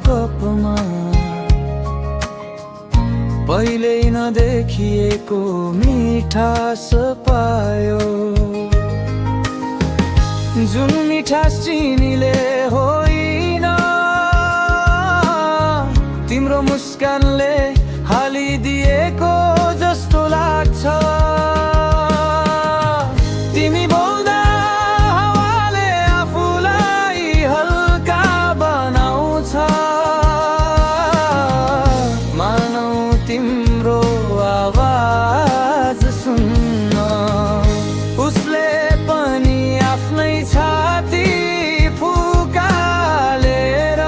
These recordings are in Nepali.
कपमा पहिले नदेखिएको मिठास पायो, जुन मिठास चिनीले होइन तिम्रो मुस्कानले हालिदिएको जस्तो लाग्छ। तिमी बोल्दा हावाले आफूलाई हल्का बनाउँछ, मानौ तिम्रो आवाज सुन्न उसले पनि आफ्नै छाती फुकालेर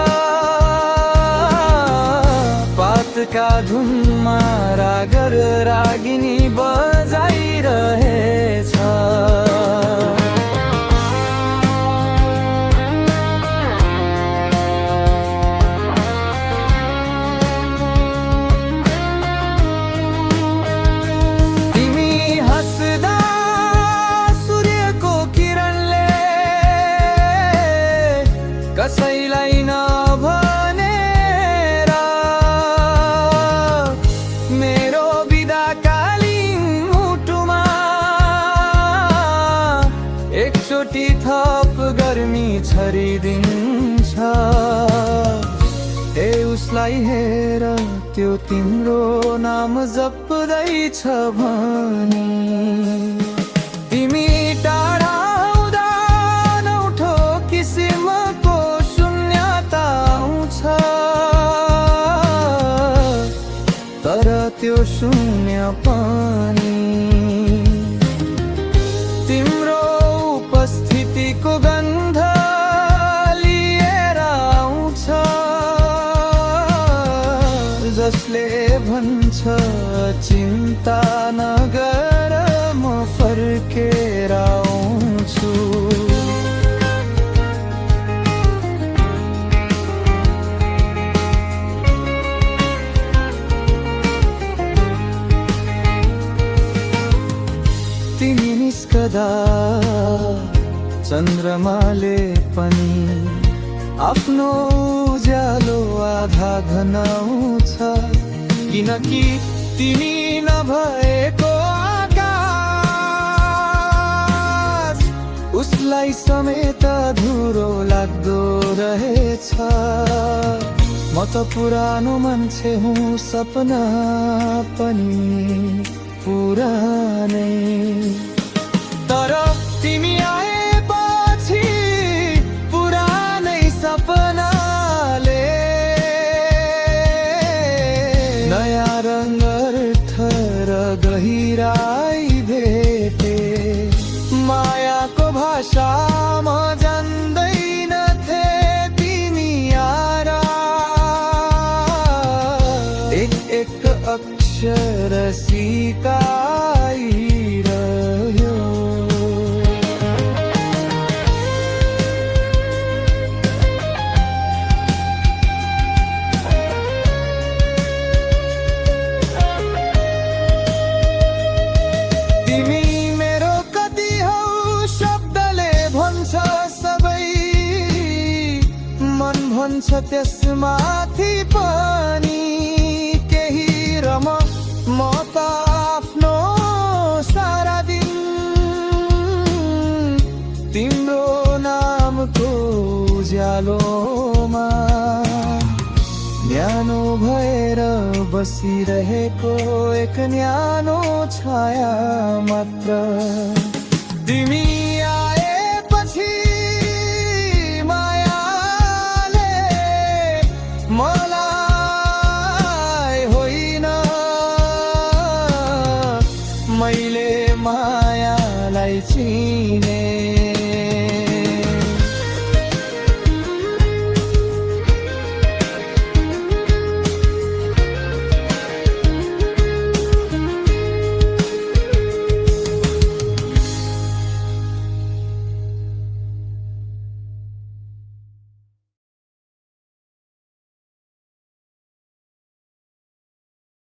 पातका धुनमा रागर रागिनी बजाइरहेछ। तिमी हँस्दा सूर्यको किरणले कसैलाई नभनेर मेरो बिदाकालीन मुटुमा एकचोटि थप गर्मी छरिदिन्छ। ए उसलाई हेर त्यो तिम्रो नाम जप्दैछ भनी, तिमी टाढा हुँदा नौठो किसिमको शून्यता आउँछ, तर त्यो शून्य पनि तिम्रो उपस्थितिको गन्ध लिएर आउँछ, जसले भन्छ चिन्ता नगर म फर्केर आउँछु। तिमी निस्कदा चन्द्रमाले पनि आफ्नो उज्यालो आधा घनाउँछ, किनकि तिमी नभएको आकाश उसलाई समेत अधुरो लाग्दो रहेछ। म त पुरानो मान्छे हुँ, सपना पनि पुरानै, तर तिमी आएपछि पुरानै सपनाले नयाँ रङ अर्थ र गहिराई भेटे। मायाको भाषा म जान्दैनथे, तिमी आएर एक अक्षर सिकाइरह्यो। तिमी मेरो कति हौ शब्दले भन्छ सबै, मन भन्छ त्यसमाथि पनि केही र म त आफ्नो सारा दिन तिम्रो नामको उज्यालोमा न्यानो भएर बसिरहेको एक न्यानो छाया मात्र। तिमी आएपछि मायाले मलाई होइन, मैले मायालाई चिने